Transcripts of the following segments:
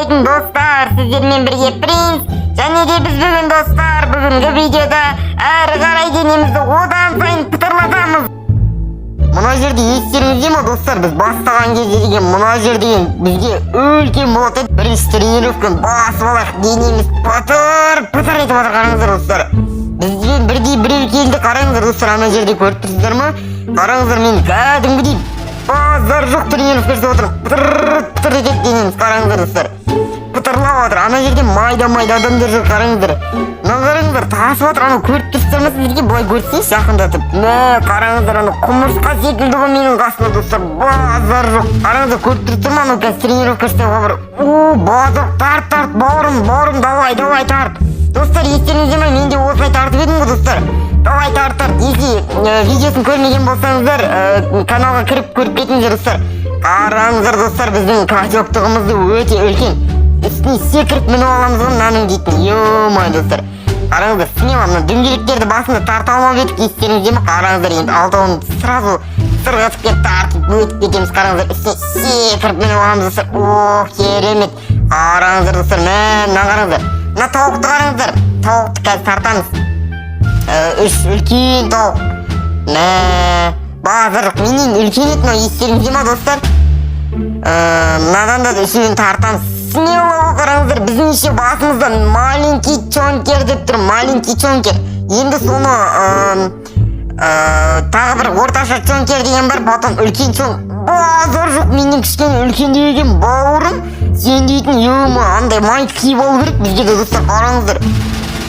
Ассалаумағалейкум, достар! Сіздермен бірге Принц. Және де біз бүгін, достар, бүгінгі видеода әрі қарай денемізді одан сайын пытырлатамыз. Мына жерде естеріңізде ма, достар, біз бастаған кезде деген мына жер деген бізге үлкен болады еді. Бірінші тренировканы басып алайық, денеміз пытыр пытыр етіп жатыр. Қараңыздар, достар, бізбен бірдей біреу келді. Қараңыздар, достар, ана жерде көріп тұрсыздар ма? Қараңыздар, мен кәдімгідей базар жоқ тренировка жасап отырмын. Пытыр пытыр етеді денеміз. Қараңыздар, достар, пытырлап жатыр. Ана жерде майда майда адамдар жүр. Қараңыздар, мына қараңыздар, тасып жатыр анау. Көріп тұрсыздар ма? Сіздерге былай көрсетейінші жақындатып. Мә, қараңыздар, анау құмырсқа секілді ғой менің қасымда, достар, базар жоқ. Қараңыздар, көріп тұрсыздар ма? Анау қазір тренировка жасауға бар. О, базар, тарт, тарт, бауырым, бауырым, давай, давай, тарт. Достар, естеріңізде ма, мен де осылай тартып едім ғой, достар? Давай, тарт, тарт. Если видеосын көрмеген болсаңыздар, каналға кіріп көріп кетіңіздер, достар. Қараңыздар, достар, біздің качоктығымызды өте үлкен, үстіне секіріп мініп аламыз ғой мынаның дейтін. Ё, достар, қараңыздар, смело мына дөңгелектерді басында тарта алмап едік, естеріңізде ме? Қараңыздар, енді алтауын сразу сырғытып кетіп, тартып өтіп кетеміз. Қараңыздар, үстіне секіріп мініп аламыз, достар. Ох, керемет! Қараңыздар, достар, мә, мына қараңыздар, мына тауықты қараңыздар. Тауықты қазір тартамыз. Үш үлкен тауық, мә, базар жоқ, менен үлкен еді мынау, естеріңізде ма, достар? Мынадан да үшеуін тартамыз смело. Қараңыздар, біздің еще басымызда «маленький чонкер» деп тұр, маленький чонкер. Енді соны тағы бір орташа чонкер деген бар, потом үлкен чон. Базар жоқ, менен кішкене үлкендеу екен бауырым сен дейтін. Е, андай майка киіп алу керек бізге де, достар. Қараңыздар,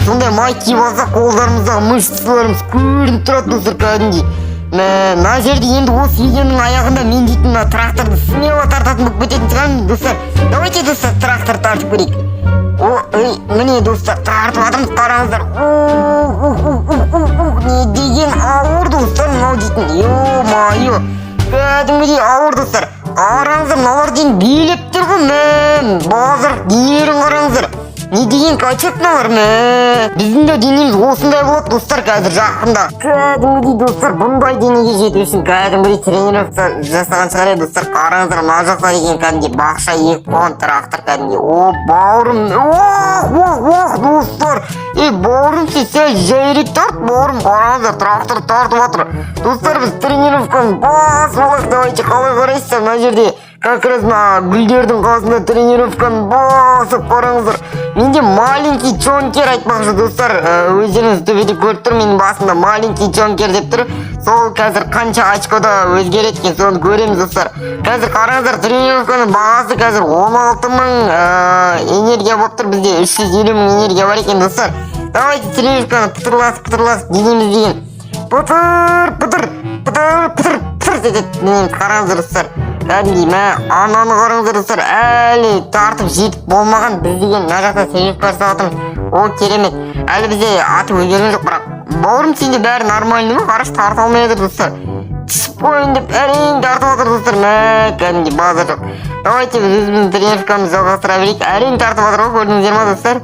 сондай майка киіп алсақ, қолдарымыздағы мышцаларымыз көрініп тұрады, достар, кәдімгідей. Мә, мына жерде енді осы видеоның аяғында мен дейтін мына тракторды смело тартатын болып кететін шығармын, достар. Давайте, достар, трактор тартып көрейік. О, ей, міне, достар, тартып жатырмыз. Қараңыздар, ух, ух, ух, ух, ух, ух, не деген ауыр, достар, мынау дейтін. Ё-моё, кәдімгідей ауыр, достар. Қараңыздар, мыналар деген билеп тұр ғой. Мә, базар, денелерін қараңыздар, не деген качок мыналар! Мә, біздің де денеміз осындай болады, достар, қазір жақында. Кәдімгідей, достар, бұндай денеге жету үшін кәдімгідей тренировка жасаған шығар еді, достар. Қараңыздар, мына жақта деген кәдімгідей бақша егіп қойған трактор кәдімгідей. О, бауырым, ох, ох, ох, достар! Ей, бауырым, сен сәл жайырақ тарт, бауырым. Қараңыздар, трактор тартып жатыр. Достар, біз тренировканы басып алайық. Давайте, қалай қарайсыздар? Мына жерде как раз мына гүлдердің қасында тренировканы басып. Қараңыздар, менде маленький чонкер айтпақшы, достар, өздеріңіз төбеде көріп тұр, менің басымда «маленький чонкер» деп тұр. Сол қазір қанша очкода өзгереді екен, соны көреміз, достар. Қазір қараңыздар, тренировканың бағасы қазір 16 мың энергия болып тұр. Бізде 350 мың энергия бар екен, достар. Давайте тренировканы пытырласып, пытырласып, денеміз деген пытыр пытыр пытыр пытыр пытыр етеді денеміз. Қараңыздар, достар, кәдімгідей. Мә, ананы қараңыздар, достар, әлі тартып жетіп болмаған. Біз деген мына жақта тренировка жасап жатырмыз. О, керемет! Әлі бізде аты өзгерген жоқ, бірақ, бауырым, сенде бәрі нормально ма? Қарашы, тарта алмай жатыр, достар. Түсіп қояйын деп әрең тартып жатыр, достар. Мә, кәдімгідей, базар жоқ. Давайте біз өзіміздің тренировкамызды жалғастыра берейік. Әрең тартып жатыр ғой, көрдіңіздер ма, достар?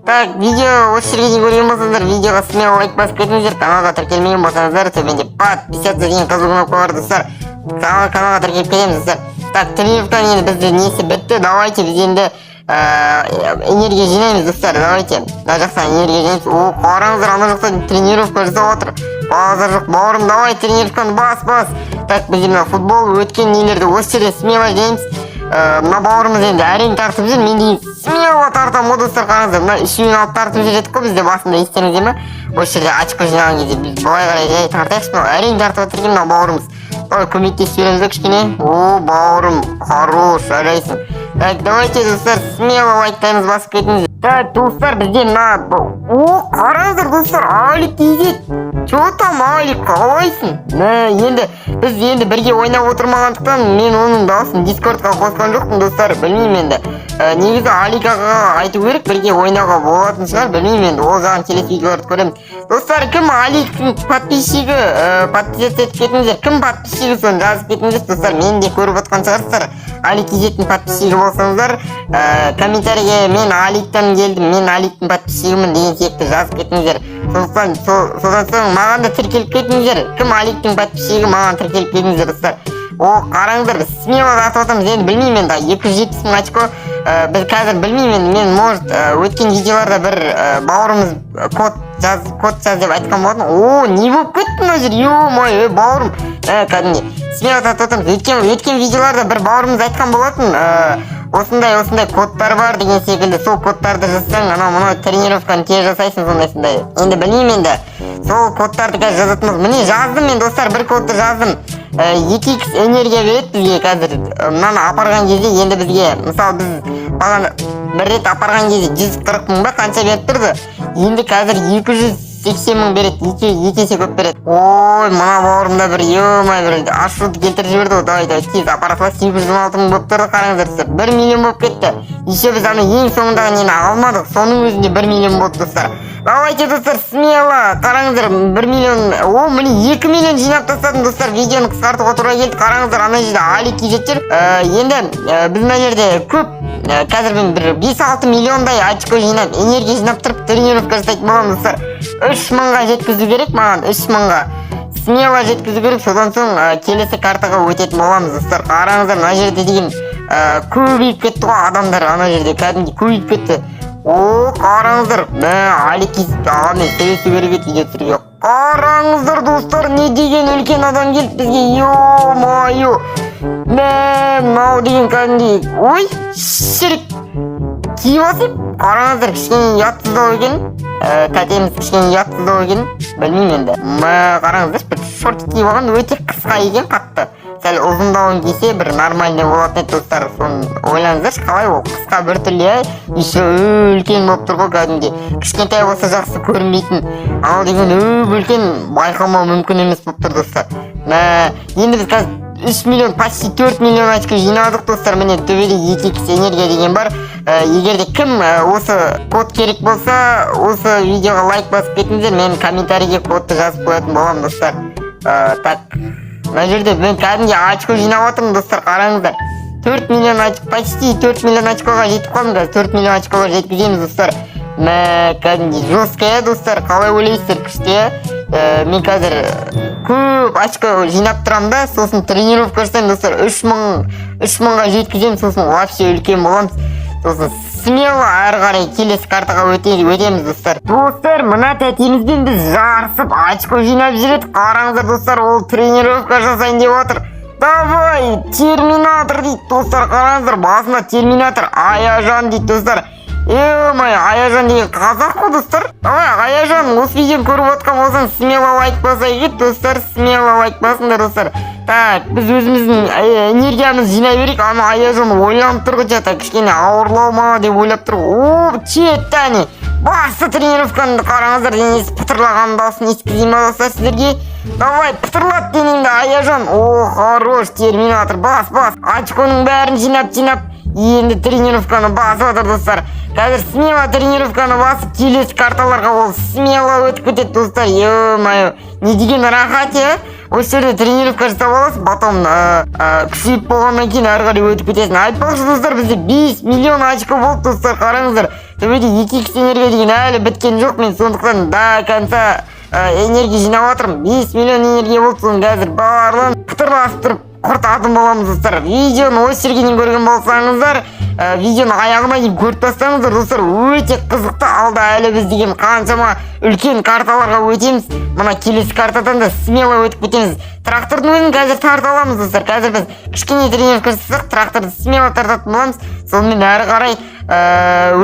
Так, видео осы жерге дейін көрген болсаңыздар, видеоға смело лайк басып кетіңіздер. Каналға тіркелмеген болсаңыздар, төменде «подписаться» деген қызыл кнопка бар, достар. Каналға тіркеліп кетеміз, достар. Так, тренировканың енді бізде несі бітті. Давайте біз енді энергия жинаймыз, достар. Давайте мына жақтан энергия жинаймыз. О, қараңыздар, ана жақта тренировка жасап жатыр. Базар жоқ, бауырым, давай тренировканы бас, бас. Так, бізде мына футбол өткен нелерді осы жерде смело жинаймыз. Мына бауырымыз енді әрең тартып жүр, мен деген смело тартамын ғой, достар. Қараңыздар, мына үшеуін алып тартып жүр едік қой бізде басында, естеріңізде ма? Осы жерде очко жинаған кезде біз былай қарай жай тартайықшы. Мынау әрең тартып жатыр екен мына бауырымыз. Давай көмектесіп жібереміз да кішкене. О, бауырым, хорош, жарайсың. Так, давайте, достар, смело лайктарыңызды басып кетіңіздер. Так, достар, бізде мына, о, қараңыздар, достар, Алик дейді. Че там, Алик, қалайсың? Мә, енді біз енді бірге ойнап отырмағандықтан, мен оның дауысын Дискордқа қосқан жоқпын, достар. Білмеймін енді. Негізі Алик ағаға айту керек, бірге ойнауға болатын шығар. Білмеймін енді, ол жағын келесі видеоларда көреміз. Достар, кім Аликтің подписчигі, подписаться етіп кетіңіздер. Кім подписчигі, соны жазып кетіңіздер, достар. Мені де көріп отқан шығарсыздар. Алик Кизеттің подписчигі болсаңыздар, комментарийге «Мен Аликтен келдім, мен Аликтің подписчигімін» деген сияқты жазып кетіңіздер. Сондықтан содан соң маған да тіркеліп кетіңіздер. Кім Аликтің подписчигі, маған тіркеліп кетіңіздер, достар. О, қараңыздар, біз смело тартып жатырмыз енді. Білмеймін енді, 270 мың очко. Біз қазір білмеймін енді, мен, может, өткен видеоларда бір бауырымыз код жаз, код жаз деп айтқан болатын. О, не болып кетті мына жер? Ё-моё, бауырым, кәдімгідей смело тартып отырмыз. Өткен видеоларда бір бауырымыз айтқан болатын, осындай осындай кодтар бар деген секілді, сол кодтарды жазсаң, анау мынау тренировканы тез жасайсың, сондай сондай. Енді білмеймін, енді сол кодтарды қазір жазатынбыз. Міне, жаздым мен, достар, бір кодты жаздым. 2 х энергия береді бізге қазір. Мынаны апарған кезде енді бізге, мысалы, біз бағана бір рет апарған кезде 140 мың ба, қанша беріп тұрды, енді қазір 280 мың береді, екі есе көп береді. Ой, мына бауырым да бір, ё-моё, бір ашуды келтіріп жіберді ғой. Давай, давай, тез апара сала. 816 мың болып тұрды, қараңыздар, достар, 1 миллион болып кетті. Еще біз ана ең соңындағы нені алмадық, соның өзінде 1 миллион болды, достар. Давайте, достар, смело, қараңыздар, 1 миллион. О, міне, 2 миллион жинап тастадым, достар. Видеоны қысқартуға тура келді. Қараңыздар, ана жерде Али жеттер. Енді біз мына жерде көп, қазір мен бір 5-6 миллиондай очко жинап, энергия жинап тұрып, тренировка жасайтын боламын, достар. 3000-ға жеткізу керек маған, 3000-ға смело жеткізу керек. Содан соң келесі картаға өтетін боламыз, достар. Қараңыздар, мына жерде деген көбейіп кетті ғой адамдар, ана жерде кәдімгідей көбейіп кетті. О, қараңыздар, мә, Алики ағамен сөйлесу керек еді видео түсіруге. Қараңыздар, достар, не деген үлкен адам келді бізге! Ё-моё, мә, мынау деген кәдімгідей, ой, шірік, киіп алсай. Қараңыздар, кішкене ұятсыздау екен, тәтеміз кішкене ұятсыздау екен, білмеймін енді. Мә, қараңыздаршы, бір шорт киіп алған, өте қысқа екен қатты. Сәл ұзындауын кисе, бір нормальный болатын еді, достар. Соны ойлаңыздаршы, қалай ол қысқа біртүрлі, иә, еще үлкен болып тұр ғой кәдімгідей. Кішкентай болса, жақсы көрінбейтін, ал деген үп үлкен, байқамау мүмкін емес болып тұр, достар. Мә, енді біз қазір 3 миллион, почти 4 миллион очко жинадық, достар. Міне, төбеде 2 х энергия деген бар. Егер де кім осы код керек болса, осы видеоға лайк басып кетіңіздер, мен комментарийге кодты жазып қоятын боламын, достар. Так, мына жерде мен кәдімгідей очко жинап жатырмын, достар. Қараңыздар, 4 миллион, почти 4 миллион очкоға жетіп қалдым. Қазір 4 миллион очкоға жеткіземіз, достар. Мә, кәдімгідей жестко, иә, достар? Қалай ойлайсыздар, күшті, иә? Мен қазір көп очко жинап тұрамын да, сосын тренировка жасаймын, достар. 3000-ға жеткіземін, сосын вообще үлкен боламыз, сосын смело әрі қарай келесі картаға өтеміз, достар. Достар, мына тәтемізбен біз жарысып очко жинап жүреді. Қараңыздар, достар, ол тренировка жасайын деп отыр. Давай, терминатор дейді, достар. Қараңыздар, басында терминатор Аяжан дейді, достар. Ё-моё, Аяжан деген қазақ қой, достар. Давай, Аяжан, осы видеоны көріп отқан болсаң, смело лайк баса кет, достар, смело лайк басыңдар, достар. Так, біз өзіміздің энергиямызды жинай берейік. Ана Аяжан ойланып тұр ғой, че-то кішкене ауырлау ма деп ойлап тұр. О, кетті, әне, басты тренировканы. Қараңыздар, денесі пытырлаған дауысын естігізейін ба, достар, сіздерге? Давай, пытырлат денеңді, Аяжан. О, хорош, терминатор, бас, бас. Очконың бәрін жинап, жинап, енді тренировканы басып жатыр, достар. Қазір смело тренировканы басып, келесі карталарға ол смело өтіп кетеді, достар. Ё-моё, не деген рахат, иә? Осы жерде тренировка жасап аласың, потом күшейіп болғаннан кейін әрі қарай өтіп кетесің. Айтпақшы, достар, бізде 5 миллион очко болды, достар. Қараңыздар, төбеде 2 х энергия деген әлі біткен жоқ. Мен сондықтан до конца энергия жинап жатырмын. 5 миллион энергия болды, соның қазір барлығын пытырласып тұрып құртатын боламыз, достар. Видеоны осы жерге дейін көрген болсаңыздар, видеоны аяғына дейін көріп тастаңыздар, достар, өте қызықты. Алда әлі біз деген қаншама үлкен карталарға өтеміз. Мына келесі картадан да смело өтіп кетеміз. Трактордың өзін қазір тарта аламыз, достар. Қазір біз кішкене тренировка жасасақ, тракторды смело тартатын боламыз, сонымен әрі қарай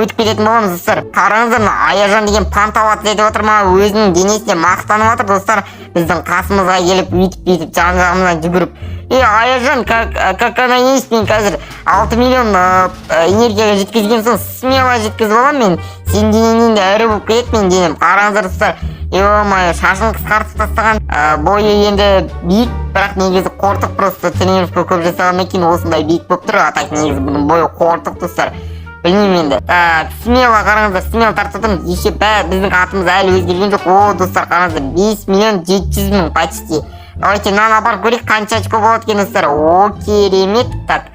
өтіп кететін боламыз, достар. Қараңыздар, мына Аяжан деген понтоваться етіп отыр ма, өзінің денесіне мақтанып жатыр, достар. Біздің қасымызға келіп, өйтіп бүйтіп жан жағымыздан жүгіріп. Е, Аяжан, как она есть, мен қазір 6 миллион энергияға жеткізген соң, смело жеткізіп аламын мен. Сенің денеңнен де ірі болып кетеді менің денем. Қараңыздар, достар, ё-моё, шашын қысқартып тастаған, бойы енді биік, бірақ негізі қортық. Просто тренировка көп жасағаннан кейін осындай биік болып тұр, а так негізі бұның бойы қортық, достар. Білмеймін енді. Так, смело, қараңыздар, смело тартып жатырмыз. Еще біздің атымыз әлі өзгерген жоқ. О, достар, қараңыздар, 5 миллион 700 мың почти. Давайте мынаны апарып көрейік, қанша очко болады екен, достар. О, керемет. Так,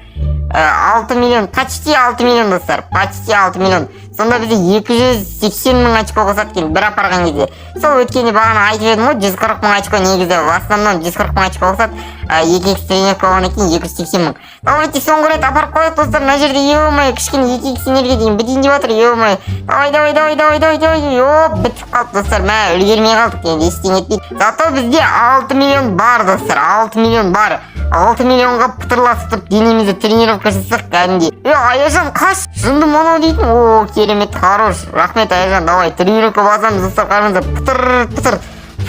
6 миллион, почти 6 миллион, достар, почти 6 миллион. Сонда бізде 280 000 очко қосады екен бір апарған кезде. Сол өткенде бағана айтып едім ғой, 140 000 очко негізі, в основном 140 000 очко қосады. 2 икс тренировка болғаннан кейін 280 000. Давайте соңғы рет апарып қояйық, достар. Мына жерде, е, кішкене 2 икс энергия деген бітейін деп жатыр. Е, давай, давай, давай, давай, давай, давай! Оп, бітіп қалды, достар. Мә, үлгермей қалдық. Енді ештеңе етпейді, зато бізде 6 миллион бар, достар, 6 миллион бар. 6 миллионға пытырласып тұрып денемізді тренировка жасасақ кәдімгідей. Е, Аяжан, қаш, жынды мынау дейтін. О, керемет, хорош, рахмет, Аяжан. Давай тренировка басамыз, достар. Қараңыздар, пытыр, пытыр,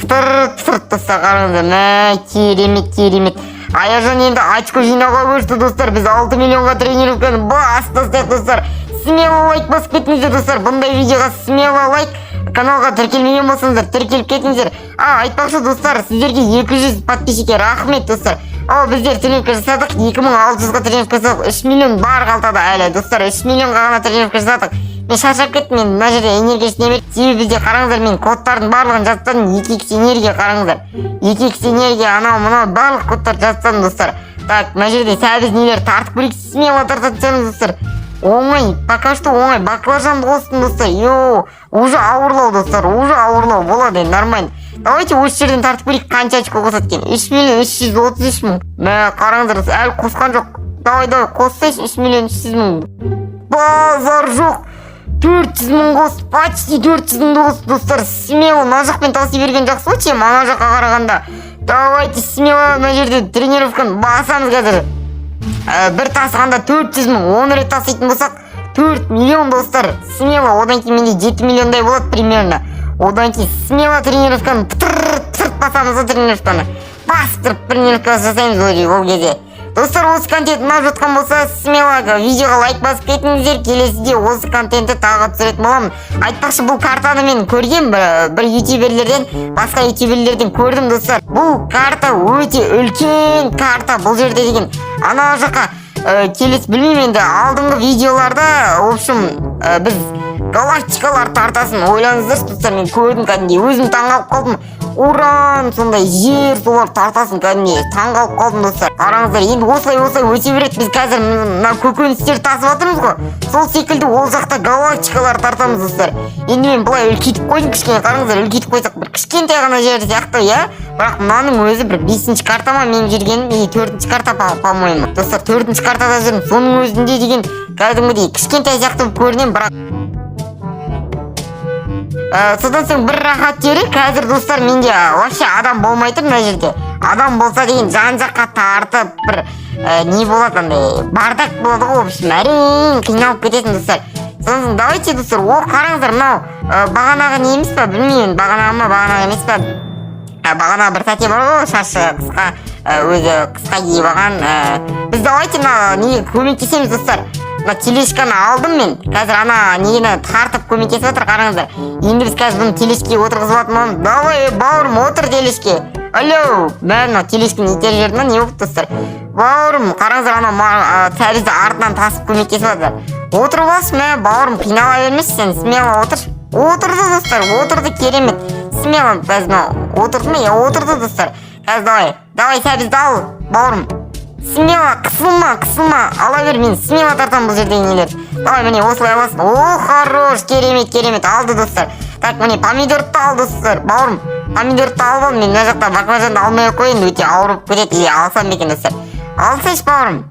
пытыр, пытыр, достар, қараңыздар. Мә, керемет, керемет! Аяжан енді очко жинауға көшті, достар. Біз 6 миллионға тренировканы бастасақ, достар, смело лайк басып кетіңіздер, достар. Бұндай видеоға смело лайк. Каналға тіркелмеген болсаңыздар, тіркеліп кетіңіздер. А, айтпақшы, достар, сіздерге 200 подписчикке рахмет, достар. Ал біздер тренировка жасадық, 2600-ға тренировка жасадық. 3 миллион бар қалтада әлі, достар. 3 миллионға ғана тренировка жасадық. Мен шаршап кеттім. Мен мына жерде энергия жинай берді, себебі бізде, қараңыздар, мен кодтардың барлығын жазып тастадым. 2 икс энергия, қараңыздар, 2 икс энергия, анау мынау барлық кодтарды жазып тастадым, достар. Так, мына жерде сәбіз нелер тартып көрейік. Смело тартатын шығармыз, достар. Оңай, пока что оңай. Баклажанды қостым, достар. Йоу, уже ауырлау, достар, уже ауырлау болады енді, нормально. Давайте осы жерден тартып көрейік, қанша очко қосады екен. 3 333 000. Мә, қараңыздар, әлі қосқан жоқ. Давай, давай, қоссайшы 3 300 000. Базар жоқ, 400 000 қос, почти 400 мыңды қосты, достар. Смело мына жақпен таси берген жақсы ғой, чем ана жаққа қарағанда. Давайте смело мына жерде тренировканы басамыз қазір. Бір тасығанда 400 000, 10 рет таситын болсақ, 4 миллион, достар, смело. Одан кейін менде 7 миллиондай болады примерно. Одан кейін смело тренировканы пытыр пытыр басамыз да, тренировканы бастырып тренировка жасаймыз ол кезде. Достар, осы контент ұнап жатқан болса, смело видеоға лайк басып кетіңіздер. Келесіде осы контентті тағы түсіретін боламын. Айтпақшы, бұл картаны мен көргем бір ютуберлерден, басқа ютуберлерден көрдім, достар. Бұл карта өте үлкен карта. Бұл жерде деген ана жаққа келесі, білмеймін енді, алдыңғы видеоларда, в общем, біз галактикалар тартасын ойлаңыздаршы, достар. Мен көрдім, кәдімгідей өзім таңғалып қалдым. Уран, сондай жер, солар тартасын, кәдімгідей таңғалып қалдым, достар. Қараңыздар, енді осылай осылай өте береді. Біз қазір мына көкөністер тасып жатырмыз ғой, сол секілді ол жақта галактикалар тартамыз, достар. Енді мен былай үлкейтіп қойдым кішкене, қараңыздар. Үлкейтіп қойсақ, бір кішкентай ғана жер сияқты, иә. Бірақ мынаның өзі бір бесінші карта ма менің жүргенім или төртінші карта, по моему, достар, төртінші картада жүрмін. Соның өзінде деген кәдімгідей кішкентай сияқты болып көрінемін, бірақ содан соң бір рахат жері қазір, достар, менде вообще адам болмай тұр мына жерде. Адам болса деген жан жаққа тартып бір не болады, андай бардак болады ғой, в общем, әрең қиналып кетесің, достар. Содан соң давайте, достар. О, қараңыздар, мынау бағанағы не емес па, білмеймін, бағанағы ма, бағанағы емес па. Бағана бір сәте бар ғой, шашы қысқа, өзі қысқа киіп алған. Біз давайте мына неге көмектесеміз, достар. Мына тележканы алдым мен қазір, ана нені тартып көмектесіп жатыр, қараңыздар. Енді біз қазір бұны тележкеге отырғызып алатын боламыз. Давай, бауырым, отыр тележке. Алло, мә, мынау тележкені итеріп жіберді ма, не болды, достар? Бауырым, қараңыздар, анау сәбізді артынан тасып көмектесіп жатыр. Отырып алшы, мә, бауырым, қинала бермеші сен, смело отыр. Отырды, достар, отырды, керемет. Смело қазір мынау отырды ма? Иә, отырды, достар. Қазір давай, давай, сәбізді ал, бауырым, смело, қысылма, қысылма, ала бер. Мен смело тартамын бұл жердегі нелер. Давай, міне, осылай аласың. О, хорош, керемет, керемет, алды, достар. Так, міне, помидорды да ал, достар. Бауырым, помидорды да алып ал. Мен мына жақта баклажанды алмай ақ қояйын, өте ауырып кетеді. Или алсам ба екен, достар? Алсайшы, бауырым.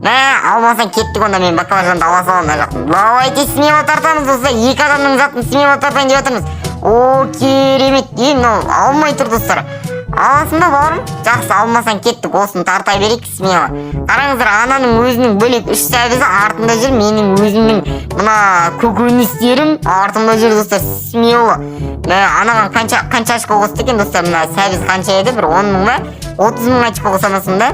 Мә, алмасаң, кеттік онда, мен баклажанды ала саламын мына жақтан. Давайте смело тартамыз, достар. Екі адамның затын смело тартайын деп жатырмыз. О, керемет! Е, мынау алмай тұр, достар. Аласың ба, бауырым? Жақсы, алмасаң, кеттік, осыны тарта берейік смело. Қараңыздар, ананың өзінің бөлек үш сәбізі артында жүр, менің өзімнің мына көкөністерім артымда жүр, достар, смело. Мә, анаған қанша, қанша очко қосты екен, достар? Мына сәбіз қанша еді, бір 10 мың ба, 30 мың очко қоса алмасың да.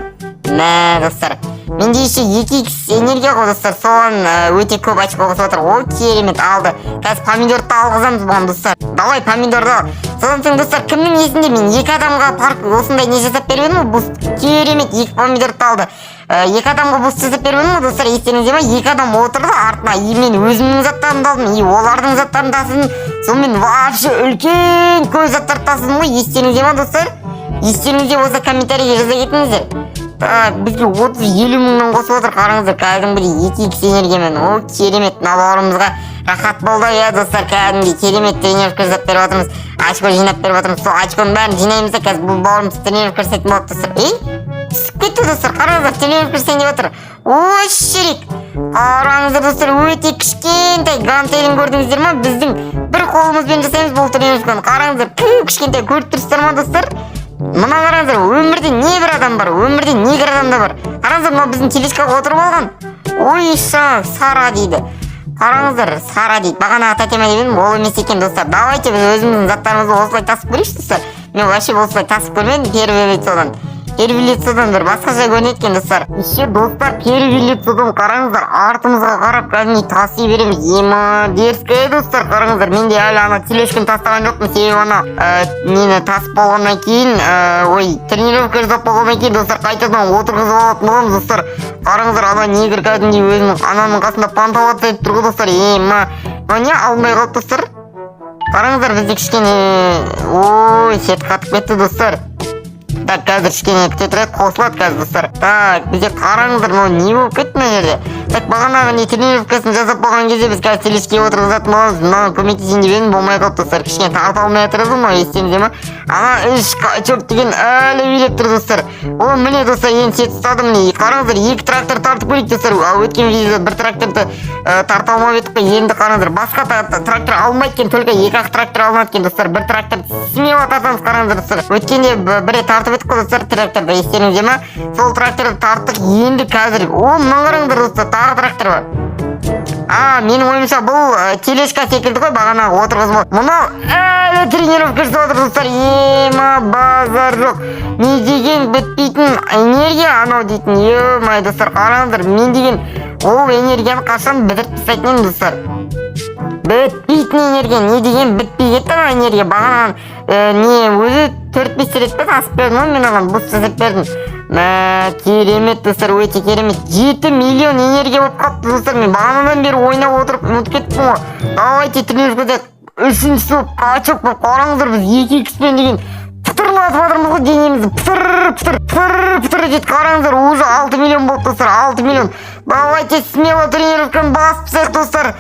Мә, достар, менде еще 2 икс энергия ғой, достар, соған өте көп очко қосып отыр. О, керемет, алды. Қазір помидорды да алғызамыз бұған, достар. Давай, помидорды ал. Содан соң, достар, кімнің есінде, мен екі адамға парк осындай не жасап беріп едім ғой, буст. Керемет, екі помидорды алды. Екі адамға буст жасап беріп едім ғой, достар, естеріңізде ма? Екі адам отырды артына, и мен өзімнің заттарымды алдым, и олардың заттарын тасыдым. Сонымен вообще үлкен көп заттарды тасыдым ғой. Естеріңізде ма, достар? Естеріңізде болса, комментарийге жаза кетіңіздер. Так, бізге 30-50 мыңнан қосып отыр, қараңыздар, кәдімгідей 2 икс энергиямен. О, керемет, мына бауырымызға рахат болды, иә, достар. Кәдімгідей керемет тренировка жасап беріп жатырмыз, очко жинап беріп жатырмыз. Сол очконың бәрін жинаймыз да, қазір бұл бауырымыз тренировка жасайтын болады, достар. Ей, түсіп кетті, достар, қараңыздар, тренировка жасайын деп жатыр. Ой, шерик, қараңыздар, достар, өте кішкентай гантелін көрдіңіздер ма? Біздің бір қолымызбен жасаймыз бұл тренировканы. Қараңыздар, кішкентай, көріп тұрсыздар ма, достар? Мына қараңыздар, өмірде не бір адам бар, өмірде не бір адам да бар. Қараңыздар, мынау біздің тележкаға отырып алған. Ой, ша, Сара дейді, қараңыздар, Сара дейді. Бағанағы тәтема деп едім, ол емес екен, достар. Давайте біз өзіміздің заттарымызды осылай тасып көрейікші, достар. Мен вообще осылай тасып көрмедім. Первый лицодан, первый лицодан бір басқаша көрінеді екен, достар. Еще, достар, первый лицодан қараңыздар, артымызға қарап кәдімгідей таси береміз. Ема, дерзкий, достар, қараңыздар. Мен де әлі ана тележканы тастаған жоқпын, себебі ана нені тасып болғаннан кейін, ой, тренировка жасап болғаннан кейін, достар, қайтадан отырғызып алатын боламыз, достар. Қараңыздар, ана негр кәдімгідей өзінің ананың қасында понтоваться етіп тұр ғой, достар. Ема, мынау не алынбай қалды, достар? Қараңыздар, бізде кішкене, ой, сеть қатып кетті, достар. Так, қазір кішкене күте тұрайық, қосылады қазір, достар. Так, бізде, қараңыздар, мынау не болып кетті мына жерде? Так, бағанағы не тренировкасын жасап болған кезде біз қазір тележкеге отырғызатын боламыз. Мынаны көмектесейін деп едім, болмай қалды, достар. Кішкене тарта алмай жатырмыз ғой, мынау естеріңізде ма? Ана үш черт деген әлі билеп тұр, достар. О, міне, достар, енді сеть ұстады, міне, қараңыздар. Екі трактор тартып көрейік, достар. А, өткен видеода бір тракторды тарта алмап едік қой. Енді қараңыздар, басқа трактор алынбайды екен, только екі ақ трактор алынады екен, достар. Бір тракторды смело тартамыз, қараңыздар, достар. Өткенде бір рет тартып едік қой, достар, тракторды, естеріңізде ма? Сол тракторды тарттық. Енді қазір, о, мына қараңыздар, достар, тағы трактор бар. А, менің ойымша, бұл тележка секілді ғой, бағана отырғызып. Мынау әлі тренировка жасап жатыр, достар. Ема, базар жоқ, не деген бітпейтін энергия анау дейтін. Е, достар, қараңыздар, мен деген ол энергияны қашан бітіріп тастайтын едім, достар. Бітпейтін энергия, не деген бітпей кетті ана энергия. Бағана не өзі 4-5 рет па асып бердім ғой мен оған, буст жасап бердім. Мә, керемет, достар, өте керемет. 7 миллион энергия болып қалыпты, достар. Мен бағанадан бері ойнап отырып ұмытып кеттім ғой. Давайте тренировкада үшіншісі болып, качок болып. Қараңыздар, біз 2 икспен деген пытырлатып жатырмыз ғой денемізді, пытыр пытыр пытыр пытыр етеді. Қараңыздар, уже 6 миллион болды, достар, 6 миллион. Давайте смело тренировканы басып тастайық, достар,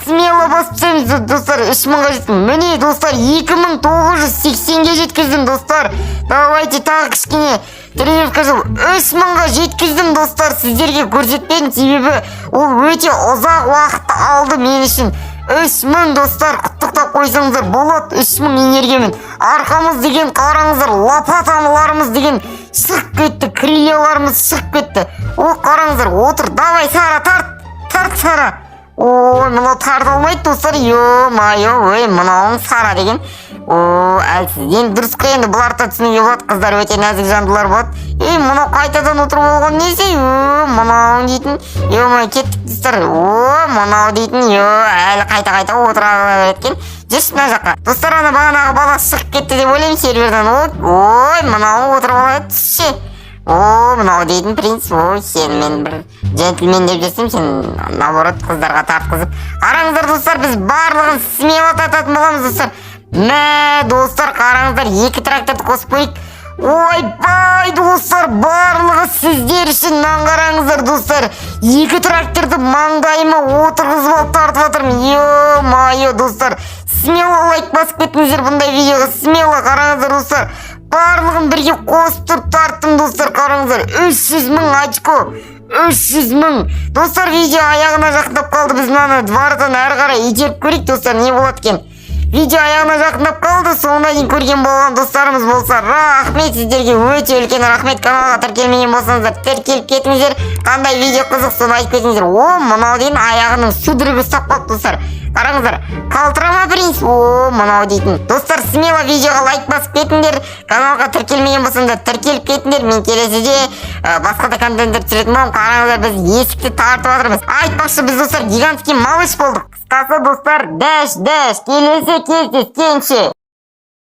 смело басып тастаймыз, достар. 3000-ға жеттім, міне, достар, 2980-ге жеткіздім, достар. Давайте тағы кішкене тренировка жасап, 3000-ға жеткіздім, достар. Сіздерге көрсетпедім, себебі ол өте ұзақ уақыт алды мен үшін. 3000, достар, құттықтап қойсаңыздар болады. 3000 энергиямен арқамыз деген, қараңыздар, лопаталарымыз деген шығып кетті, крыльяларымыз шығып кетті. О, қараңыздар, отыр. Давай, Сара, тарт, тарт, Сара. Ой, мынау тарта алмайды, достар. Ё-моё, ой, мынауың Сара деген, о, әлсіз. Енді дұрыс қой, енді бұларды да түсінуге болады, қыздар өте нәзік жандылар болады. Ей, мынау қайтадан отырып алған несі? О, мынауың дейтін, ё-моё, кеттік, достар. О, мынау дейтін, е, әлі қайта қайта отыра береді екен. Жүрші мына жаққа, достар. Ана бағанағы бала шығып кетті деп ойлаймын серверден. Ой, мынау отырып алады, түсші. О, мынау дейтін принц. Ой, сен, мен бір джентльмен деп жүрсем, сен наоборот қыздарға тартқызып. Қараңыздар, достар, біз барлығын смело тартатын боламыз, достар. Мә, достар, қараңыздар, екі тракторды қосып қояйық. Ойбай, достар, барлығы сіздер үшін. Мынаны қараңыздар, достар, екі тракторды маңдайыма отырғызып алып тартып жатырмын. Ё-моё, достар, смело лайк басып кетіңіздер бұндай видеоға, смело. Қараңыздар, достар, барлығын бірге қосып тұрып тарттым, достар. Қараңыздар, 300 мың очко, 300 мың. Достар, видео аяғына жақындап қалды. Біз мынаны двордан әрі қарай итеріп көрейік, достар, не болады екен. Видео аяғына жақындап қалды. Соңына дейін көрген болған достарымыз болса, рахмет сіздерге, өте үлкен рахмет. Каналға тіркелмеген болсаңыздар, тіркеліп кетіңіздер. Қандай видео қызық, соны айтып кетіңіздер. О, мынау деген аяғының судорога ұстап қалды, достар. Қараңыздар, қалтырама, принц. О, мынау дейтін. Достар, смело видеоға лайк басып кетіңдер. Каналға тіркелмеген болсаңдар, тіркеліп кетіңдер. Мен келесіде басқа да контенттер түсіретін боламын. Қараңыздар, біз есікті тартып жатырмыз. Айтпақшы, біз, достар, гигантский малыш болдық. Қысқасы, достар, дэш дэш, келесі кездескенше.